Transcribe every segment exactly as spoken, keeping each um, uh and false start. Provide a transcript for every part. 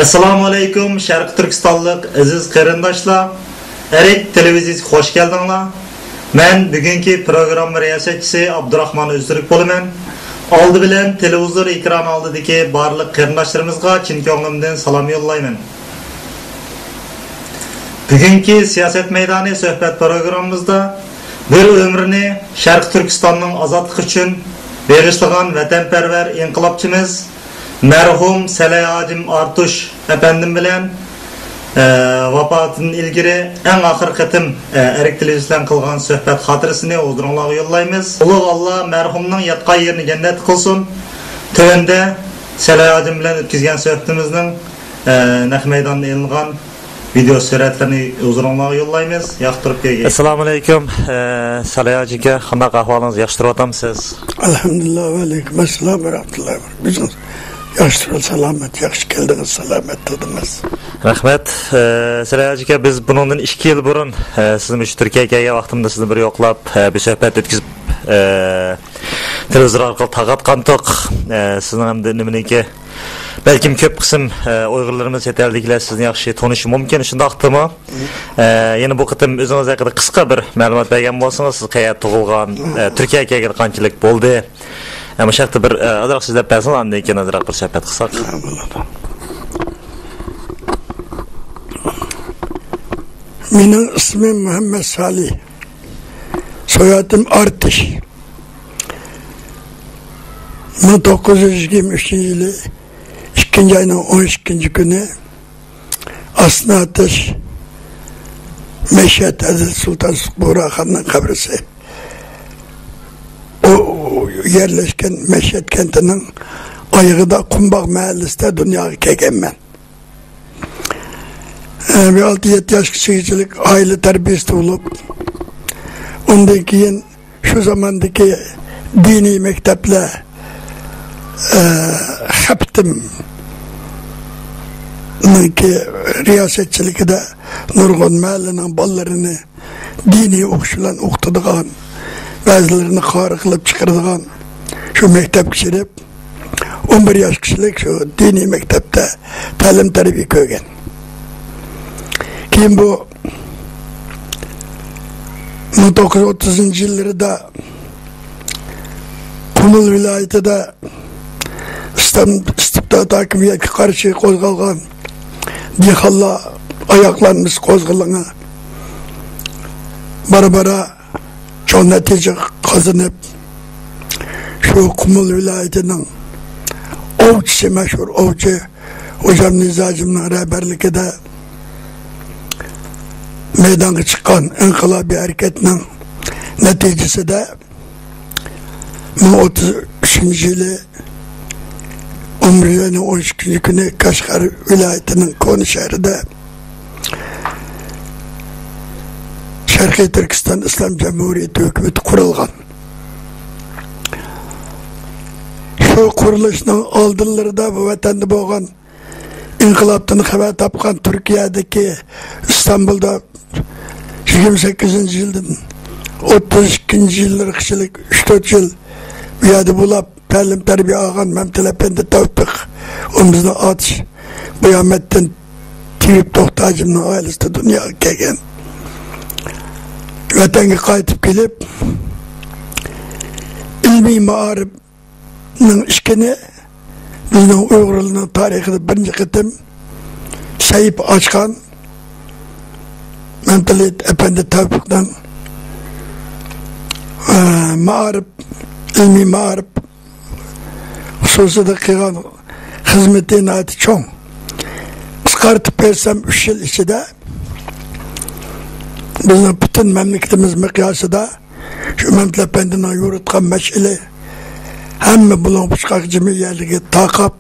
ئەسسالامۇ ئەلەيكۇم، شەرقىي تۈركىستانلىق ئەزىز قېرىنداشلار! ئەرك تېلېۋىزىيىسىگە خۇش كەلدىڭلار. مەن بۈگۈنكى پروگرامما رىياسەتچىسى ئابدۇراخمان ئۆزتۈرك بولىمەن. ئالدى بىلەن تېلېۋىزور ئېكرانى ئالدىدىكى بارلىق قېرىنداشلىرىمىزغا چىن كۆڭلۈمدىن سالام يوللايمەن. بۈگۈنكى سىياسەت مەيدانى سۆھبەت پروگراممىمىزدا بىر ئۆمرىنى شەرقىي تۈركىستاننىڭ ئازادلىقى ئۈچۈن بېغىشلىغان ۋەتەنپەرۋەر ئىنقىلابچىمىز، مەرھۇم سەلەي ھاجىم ئارتۇش ئەپەندىم بىلەن، ئە، ۋاپاتىدىن ئىلگىرى ئەڭ ئاخىرقى قېتىم، ئە، ئەرك تېلېۋىزىيە بىلەن قىلغان سۆھبەت خاتىرىسىنى ھۇزۇرۇڭلارغا يوللايمىز. ئۇلۇغ ئاللا مەرھۇمنىڭ ياتقان يېرىنى جەننەت قىلسۇن. تۆۋەندە سەلەي ھاجىم بىلەن ئۆتكۈزگەن سۆھبىتىمىزنىڭ، ئە، نەق مەيداندا ئېلىنغان ۋىدېئو سۈرەتلىرىنى ھۇزۇرۇڭلارغا يوللايمىز. ياقتۇرۇپ كۆرگەيسىز. ئەسسالامۇئەلەيكۇم. ئە، سەلەي ھاجى ئاكا، قانداق ئەھۋالىڭىز؟ ياخشى تۇرۇۋاتامسىز؟ ئەلھەمدۇلىللا، ۋەئەلەيكۇم ئەسسالام ۋە رەھمەتۇللاھى ۋە بەرىكاتۇھ. بىز ياخشى تۇرۇپ سالامەت، ياخشى كەلدىڭىز، سالامەت تۇردىڭىز. رەھمەت. ئە، سەلەي ھاجى ئاكا، بىز بۇنىڭدىن ئىككى يىل بۇرۇن، ئە، سىزنى مۇشۇ تۈركىيەگە كەلگەن ۋاقتىمدا سىزنى بىر يوقلاپ، ئە، بىر سۆھبەت ئۆتكۈزۈپ، ئە، تېلېۋىزور ئارقىلىق تارقاتقانتۇق. ئە، سىزنىڭ ئەمدى نېمىنىڭكى بەلكىم كۆپ قىسىم، ئە، ئۇيغۇرلىرىمىز، چەت ئەلدىكىلەر سىزنى ياخشى تونۇشى مۇمكىن، شۇنداقتىمۇ؟ ئە، يەنە بۇ قېتىم ئۆزىڭىز ھەققىدە قىسقا بىر مەلۇمات بەرگەن بولسىڭىز، سىز قەيەردە تۇغۇلغان، ئە، تۈركىيەگە كەلگىلى قانچىلىك بولدى؟ ئە، مۇشۇ ھەقتە بىر، ئە، ئازراق سۆزلەپ بەرسىڭىز، ئاندىن كېيىن ئازراق بىر سۆھبەت قىلساق. ھە، بولىدۇ. مېنىڭ ئىسمىم مۇھەممەد سالى، سويئاتىم ئارتىش. مىڭ توققۇز يۈز يىگىرمە ئۈچىنچى يىلى ئىككىنچى ئاينىڭ ئون ئىككىنچى كۈنى ئاستىناتاش مەشھەت ھەزرىتى سۇلتان بۇغراخاننىڭ قەبرىسى. ئۇ يەرلەشكەن مەشھەت كەنتىنىڭ ئايىغىدا قۇمباغ مەھەللىسىدە دۇنياغا كەلگەنمەن. ئە، بىر ئالتە يەتتە ياشقىچىلىك ئائىلە تەربىيەسىدە بولۇپ، ئۇندىن كېيىن شۇ زاماندىكى دىنىي مەكتەپلەر، ئە، خەپتىمنىڭكى رىياسەتچىلىكىدە نۇرغۇن مەھەللىنىڭ بالىلىرىنى دىنىي ئوقۇش بىلەن ئوقۇتىدىغان، بەزىلىرىنى قارى قىلىپ چىقىرىدىغان شۇ مەكتەپكە چىقىرىپ، ئون بىر ياشقىچىلىك شۇ دىنىي مەكتەپتە تەلىم تەربىيە كۆرگەن. كېيىن بۇ مىڭ توققۇز يۈز ئوتتۇزىنچى يىللىرىدا قۇمۇل ۋىلايىتىدە ئىستام-، ئىستىبدات ھاكىمىيەتكە قارشى قوزغالغان دېھقانلار ئاياغلانمىسى قوزغىلىڭى بارا-بارا چوڭ نەتىجە قازىنىپ، شۇ قۇمۇل ۋىلايىتىنىڭ ئوۋچىسى، مەشھۇر ئوۋچى خوجام نىزاجىمنىڭ رەھبەرلىكىدە مەيدانغا چىققان ئىنقىلابىي ھەرىكەتنىڭ نەتىجىسىدە، مىڭ ئوتتۇز ئۈچىنچى يىلى ئون بىرىنچى ئاينىڭ ئون ئىككىنچى كۈنى قەشقەر ۋىلايىتىنىڭ كونا شەھىرىدە شەرقىي تۈركىستان ئىسلام جۇمھۇرىيىتى ھۆكۈمىتى قۇرۇلغان. شۇ قۇرۇلۇشنىڭ ئالدىلىرىدا بۇ ۋەتەندە بولغان ئىنقىلابتىن خەۋەر تاپقان تۈركىيەدىكى ئىستانبۇلدا يىگىرمە سەككىزىنچى يىلدىن ئوتتۇز ئىككىنچى يىللىرىغىچىلىك ئۈچ تۆت يىل بۇ يەردە بولاپ، تەلىم تەربىيە ئالغان مەمتىلى ئەپەندى تەۋپىق، ئۇ بىزنىڭ ئاتىش بۇيامەتتىن تېۋىپ توختاجىمنىڭ ئائىلىسىدە دۇنياغا كەلگەن. ۋەتەنگە قايتىپ كېلىپ، ئىلمىي مائارىپ نىڭ ئىشىكىنى بىزنىڭ ئۇيغۇرلارنىڭ تارىخىدا بىرىنچى قېتىم سەھىپە ئاچقان مەمتىلى ئەپەندى تەۋپىقنىڭ، ئە، مائارىپ، ئىلمىي مائارىپ خۇسۇسىدا قىلغان خىزمىتى ناھايىتى چوڭ. قىسقارتىپ بەرسەم، ئۈچ يىل ئىچىدە بىزنىڭ پۈتۈن مەملىكىتىمىز مىقياسىدا شۇ مەمتىلى ئەپەندىنىڭ يورۇتقان مەشئىلى ھەممە بۇلۇڭ-پۇچقاق جىمى يەرلىرىگە تارقاپ،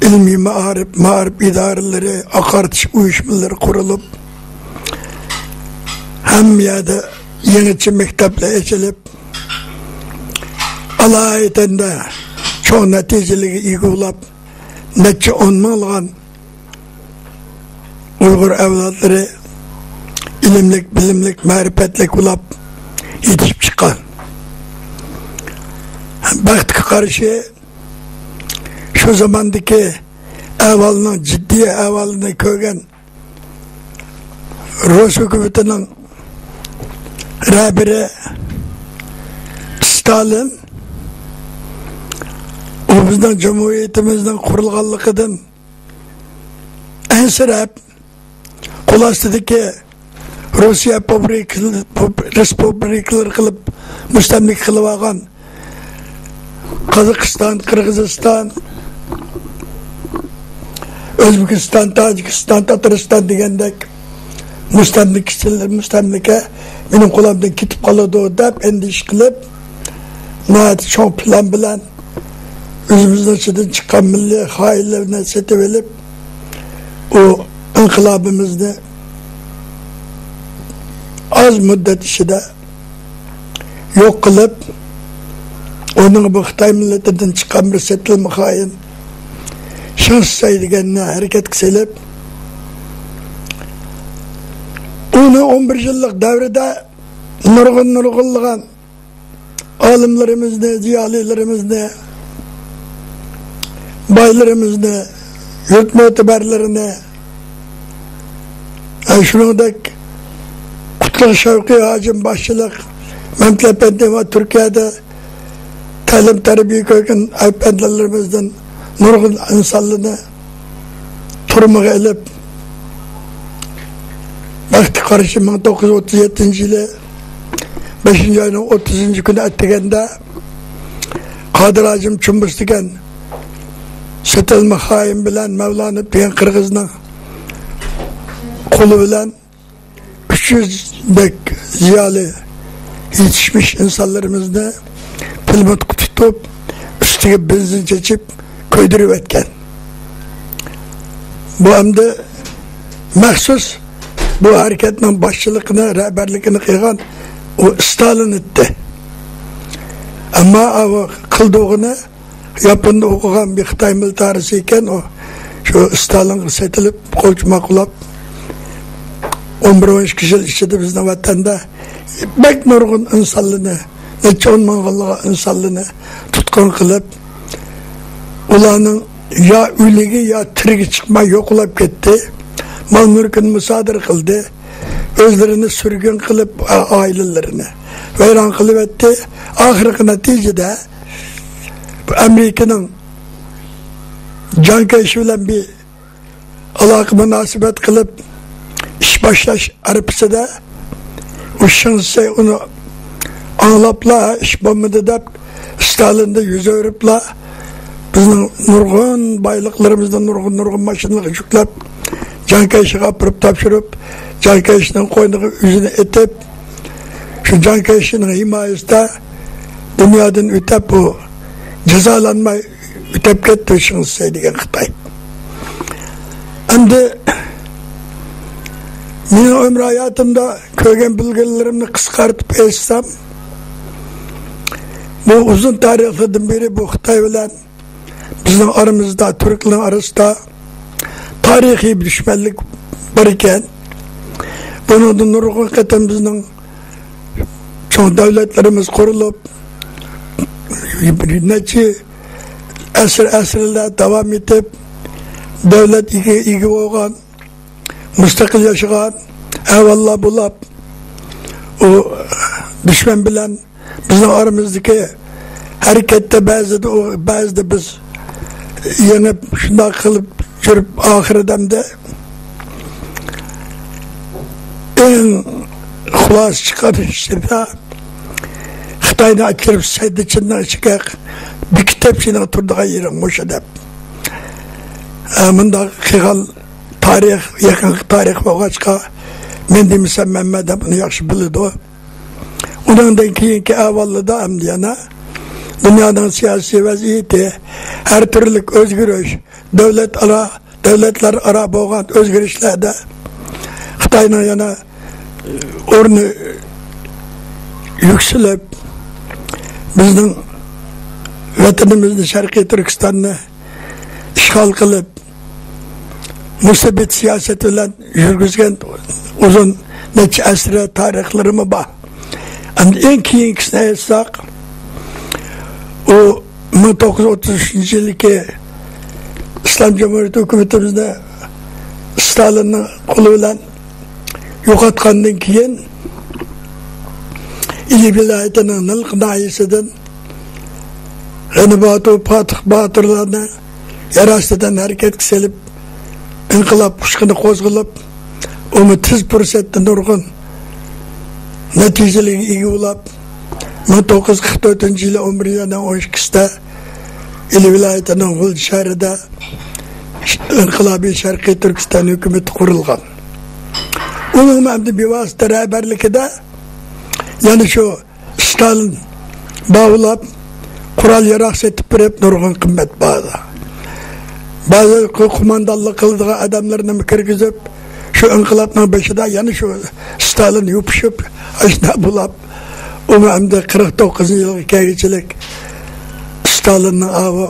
ئىلمىي مائارىپ، مائارىپ ئىدارىلىرى، ئاقارتىش ئۇيۇشمىلىرى قۇرۇلۇپ، ھەممە يەردە يېڭىچە مەكتەپلەر ئېچىلىپ، ئالايىتەندە چوڭ نەتىجىلەرگە ئىگە بولاپ، نەچچە ئون مىڭلىغان ئۇيغۇر ئەۋلادلىرى ئىلىملىك، بىلىملىك، مەرىپەتلىك بولاپ يېتىشىپ چىققان. بەختكە قارشى، شۇ زاماندىكى ئەھۋالنىڭ جىددىي ئەھۋالىنى كۆرگەن رۇس ھۆكۈمىتىنىڭ رەھبىرى ستالىن، ئۇ بىزنىڭ جۇمھۇرىيىتىمىزنىڭ قۇرۇلغانلىقىدىن ئەنسىرەپ، قول ئاستىدىكى روسىيە پابرىكىل-، پاب-، رېسپۇبلىكىلىرى قىلىپ مۇستەملىكە قىلىۋالغان قازاقىستان، قىرغىزىستان، ئۆزبېكىستان، تاجىكىستان، تاتارىستان دېگەندەك مۇستەملىكىچىلەر، مۇستەملىكە مېنىڭ قولۇمدىن كېتىپ قالىدۇ دەپ ئەندىشە قىلىپ، ناھايىتى چوڭ پىلان بىلەن ئۆزىمىزنىڭ ئىچىدىن چىققان مىللىي خائىنلىرىنى سېتىۋېلىپ، ئۇ ئىنقىلابىمىزنى ئاز مۇددەت ئىچىدە يوق قىلىپ، ئۇنىڭ بۇ خىتاي مىللىتىدىن چىققان بىر سېتىلما خائىن شېڭ شىسەي دېگەننى ھەرىكەتكە سېلىپ، ئۇنىڭ ئون بىر يىللىق دەۋرىدە نۇرغۇن نۇرغۇنلىغان ئالىملىرىمىزنى، زىيالىيلىرىمىزنى، بايلىرىمىزنى، يۇرت مۆتىبەرلىرىنى، ھە، شۇنىڭدەك قۇتلۇق شەۋقىي ھاجىم باشچىلىق مەمتىلى ئەپەندى ۋە تۈركىيەدە تەلىم تەربىيە كۆرگەن ئەپەندىلىرىمىزدىن نۇرغۇن ئىنسانلىرىنى تۈرمىگە ئېلىپ، بەختى قارشى مىڭ توققۇز يۈز ئوتتۇز يەتتىنچى يىلى بەشىنچى ئاينىڭ ئوتتۇزىنچى كۈنى ئەتىگەندە قادىر ھاجىم چۇمبۇس دېگەن سېتىلما خائىن بىلەن مەۋلانوف دېگەن قىرغىزنىڭ قولى بىلەن ئۈچ يۈز دەك زىيالىي يېتىشمىش ئىنسانلىرىمىزنى پىلىموتقا تۇتۇپ، ئۈستىگە بېنزىن چېچىپ كۆيدۈرۈۋەتكەن. بۇ ئەمدى مەخسۇس بۇ ھەرىكەتنىڭ باشچىلىقىنى، رەھبەرلىكىنى قىلغان ئۇ ستالىن ئىدى. ئەمما ئۇ قىلدۇغىنى ياپوندا ئوقۇغان بىر خىتاي مىلتارىسى ئىكەن ئۇ. شۇ ستالىنغا سېتىلىپ، قولچە ماقۇللاپ، ئون بىر، ئون ئىككى يىل ئىچىدە بىزنىڭ ۋەتەندە بەك نۇرغۇن ئىنسانلىرىنى، نەچچە ئون مىڭلىغان ئىنسانلىرىنى تۇتقۇن قىلىپ، ئۇلارنىڭ يا ئۆلۈكى، يا تىرىكى چىقماي يوقلاپ كەتتى. مال مۈلكىنى مۇسادىرە قىلدى. ئۆزلىرىنى سۈرگۈن قىلىپ، ئا-، ئائىلىلىرىنى ۋەيران قىلىۋەتتى. ئاخىرقى نەتىجىدە بۇ ئامېرىكىنىڭ جان كېيشى بىلەن بىر ئالاقە مۇناسىۋەت قىلىپ، ئىش باشلاش ئەرىپىسىدە ئۇ شېڭ شىسەي ئۇنى ئاڭلاپلا، ئىش بولمىدى دەپ، ستالىندىن يۈز ئۆرۈپلا، بىزنىڭ نۇرغۇن بايلىقلىرىمىزنى نۇرغۇن، نۇرغۇن ماشىنىلارغا يۈكلەپ، جان كېيشىغا ئاپىرىپ تاپشۇرۇپ، جان كېيشنىڭ قوينىغا ئۆزىنى ئېتىپ، شۇ جان كېيشنىڭ ھىمايىسىدە دۇنيادىن ئۆتەپ، بۇ جازالانماي ئۆتەپ كەتتى شېڭ شىسەي دېگەن خىتاي. ئەمدى مېنىڭ ئۆمۈر ھاياتىمدا كۆرگەن بىلگەنلىرىمنى قىسقارتىپ ئېيتسام، بۇ ئۇزۇن تارىخلىرىدىن بېرى بۇ خىتاي بىلەن بىزنىڭ ئارىمىزدا، تۈركلەرنىڭ ئارىسىدا تارىخىي دۈشمەنلىك بار ئىكەن. بۇنىڭدا نۇرغۇن قېتىم بىزنىڭ چوڭ دۆلەتلىرىمىز قۇرۇلۇپ، نەچچە ئەسىر، ئەسىرلەر داۋام ئېتىپ، دۆلەت ئىگە، ئىگە بولغان، مۇستەقىل ياشىغان ئەھۋاللار بولۇپ، ئۇ دۈشمەن بىلەن بىزنىڭ ئارىمىزدىكى ھەرىكەتتە بەزىدە ئۇ، بەزىدە بىز يېڭىپ، شۇنداق قىلىپ يۈرۈپ، ئاخىرىدا ئەمدى ئەڭ خۇلاسە چىقىرىشىدا خىتاينى ئاچىرىپ، سەددىچىننىڭ ئىچىگە بېكىتىپ، سېنىڭ تۇرىدىغان يېرىڭ مۇشۇ دەپ. ئە، مۇنداق قىلغان تارىخ، يېقىنقى تارىخ بولغاچقا، مەن دېمىسەم، مەممەت ئادەم ئۇنى ياخشى بىلىدۇ. ئۇنىڭدىن كېيىنكى ئەھۋاللىرىدا ئەمدى يەنە دۇنيانىڭ سىياسىي ۋەزىيىتى، ھەر تۈرلۈك ئۆزگىرىش، دۆلەت ئارا، دۆلەتلەر ئارا بولغان ئۆزگىرىشلەردە خىتاينىڭ يەنە ئورنى يۈكسىلىپ، بىزنىڭ ۋەتىنىمىزنى، شەرقىي تۈركىستاننى ئىشغال قىلىپ، مۇستەبىت سىياسەت بىلەن يۈرگۈزگەن ئۇزۇن نەچچە ئەسىرلەر تارىخلىرىمۇ بار. ئەمدى ئەڭ كېيىنكىسىنى ئېيتساق، ئۇ مىڭ توققۇز يۈز ئوتتۇز ئۈچىنچى يىلدىكى ئىسلام جۇمھۇرىيىتى ھۆكۈمىتىمىزنى ستالىننىڭ قولى بىلەن يوقاتقاندىن كېيىن، ئىلى ۋىلايىتىنىڭ نىلقا ناھىيەسىدىن غېنى باتۇر، پاتىھ باتۇرلارنى يەر ئاستىدىن ھەرىكەتكە سېلىپ، ئىنقىلاب ئۇچقۇنى قوزغىلىپ، ئۇمۇ تېز پۇرسەتتە نۇرغۇن نەتىجىلەرگە ئىگە بولاپ، مىڭ توققۇز يۈز قىرىق تۆتىنچى يىلى ئون بىرىنچى ئاينىڭ ئون ئىككىسىدە ئىلى ۋىلايىتىنىڭ غۇلجا شەھىرىدە ئىنقىلابىي شەرقىي تۈركىستان ھۆكۈمىتى قۇرۇلغان. ئۇنىڭ ئەمدى بىۋاسىتە رەھبەرلىكىدە يەنە شۇ ستالىن باۋلاپ، قورال ياراغ سېتىپ بېرىپ، نۇرغۇن قىممەت باھادا، بەزى قوماندانلىق قىلىدىغان ئادەملەرنىمۇ كىرگۈزۈپ، شۇ ئىنقىلابنىڭ بېشىدا يەنە شۇ ستالىن يوپۇشۇپ، ئاشنا بولاپ، ئۇمۇ ئەمدى قىرىق توققۇزىنچى يىلغا كەلگۈچىلىك ستالىننىڭ ئاۋۇ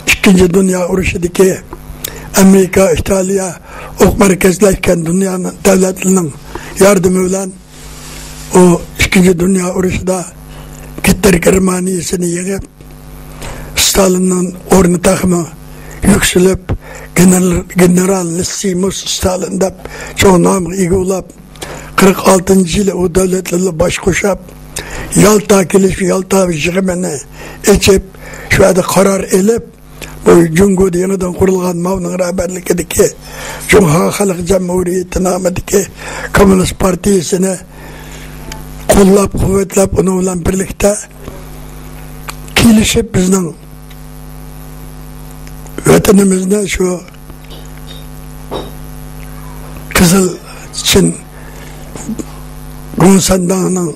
ئىككىنچى دۇنيا ئۇرۇشىدىكى ئامېرىكا، ئىتالىيە ئوق مەركەزلەشكەن دۇنيانىڭ دۆلەتلىرىنىڭ ياردىمى بىلەن ئۇ ئىككىنچى دۇنيا ئۇرۇشىدا گىتلېر گېرمانىيىسىنى يېڭىپ، ستالىننىڭ ئورنى تېخىمۇ يۈكسىلىپ، گېنېرال، گېنېرالىسسىمۇس ستالىن دەپ چوڭ نامغا ئىگە بولاپ، قىرىق ئالتىنچى يىلى ئۇ دۆلەتلەر بىلەن باش قوشۇپ، يالتا كېلىشىپ، يالتا يىغىنىنى ئېچىپ، شۇ يەردە قارار ئېلىپ، بۇ جۇڭگودا يېڭىدىن قۇرۇلغان ماۋنىڭ رەھبەرلىكىدىكى جۇڭخۇا خەلق جۇمھۇرىيىتى نامىدىكى كوممۇنىست پارتىيىسىنى قوللاپ، قۇۋۋەتلەپ، ئۇنىڭ بىلەن بىرلىكتە كېلىشىپ، بىزنىڭ ۋەتىنىمىزنى شۇ قىزىل چىن گوڭسەنداڭنىڭ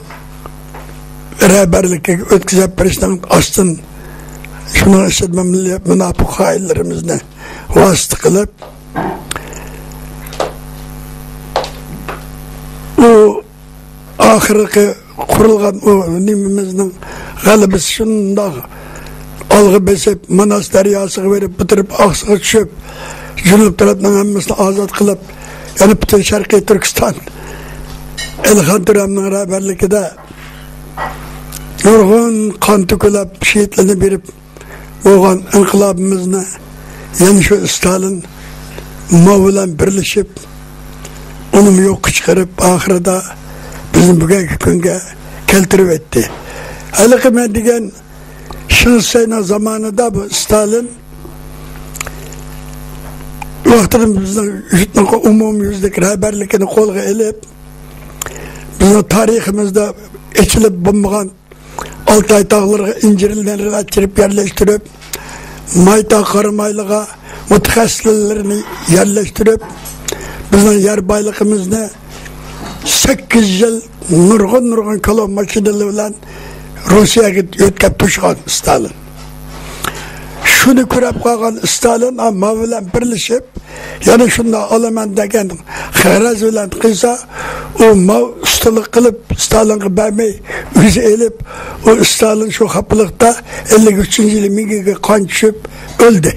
رەھبەرلىكىگە ئۆتكۈزۈپ بېرىشنىڭ ئاستىن، شۇنىڭ ئىچىدە مىللىي مۇناپىق خائىنلىرىمىزنى ۋاسىتە قىلىپ، ئۇ ئاخىرقى قۇرۇلغان ئۇ نېمىمىزنىڭ غەلىبىسى شۇنداق ئالغا بېسىپ، ماناس دەرياسىغا بېرىپ، بۇ تەرەپ ئاقسۇغا چۈشۈپ، جەنۇب تەرەپنىڭ ھەممىسىنى ئازاد قىلىپ، يەنە پۈتۈن شەرقىي تۈركىستان ئەلىخان تۆرەمنىڭ رەھبەرلىكىدە نۇرغۇن قان تۆكۈلۈپ، شېھىتلەرنى بېرىپ، بولغان ئىنقىلابىمىزنى يەنە شۇ ستالىن ماۋ بىلەن بىرلىشىپ، ئۇنىمۇ يوققا چىقىرىپ، ئاخىرىدا بىزنى بۈگۈنكى كۈنگە كەلتۈرۈپ ئەتتى. ھېلىقى مەن دېگەن شېڭ شىسەينىڭ زامانىدا بۇ ستالىن ۋاقتىدا بىزنىڭ يۇرتنىڭ ئومۇميۈزلۈك رەھبەرلىكىنى قولغا ئېلىپ، بىزنىڭ تارىخىمىزدا ئېچىلىپ بولمىغان ئالتاي تاغلىرىغا ئىنجىرلەرنى ئەكىرىپ يەرلەشتۈرۈپ، مايتا قارامايلىغا مۇتەخەسسىسلەرنى يەرلەشتۈرۈپ، بىزنىڭ يەر بايلىقىمىزنى سەككىز يىل نۇرغۇن، نۇرغۇن كالۋا ماشىنىلىرى بىلەن روسىيەگە يۆتكەپ توشقان ستالىن. شۇنى كۆرۈپ قالغان ستالىن، ئا، ماۋ بىلەن بىرلىشىپ، يەنە شۇنداق ئالىمەن دېگەن غەرەز بىلەن قىلسا، ئۇ ماۋ ئۇستىلىق قىلىپ، ستالىنغا بەرمەي، ئۆزى ئېلىپ، ئۇ ستالىن شۇ خاپىلىقتا ئەللىك ئۈچىنچى يىلى مېڭىگە قان چۈشۈپ ئۆلدى.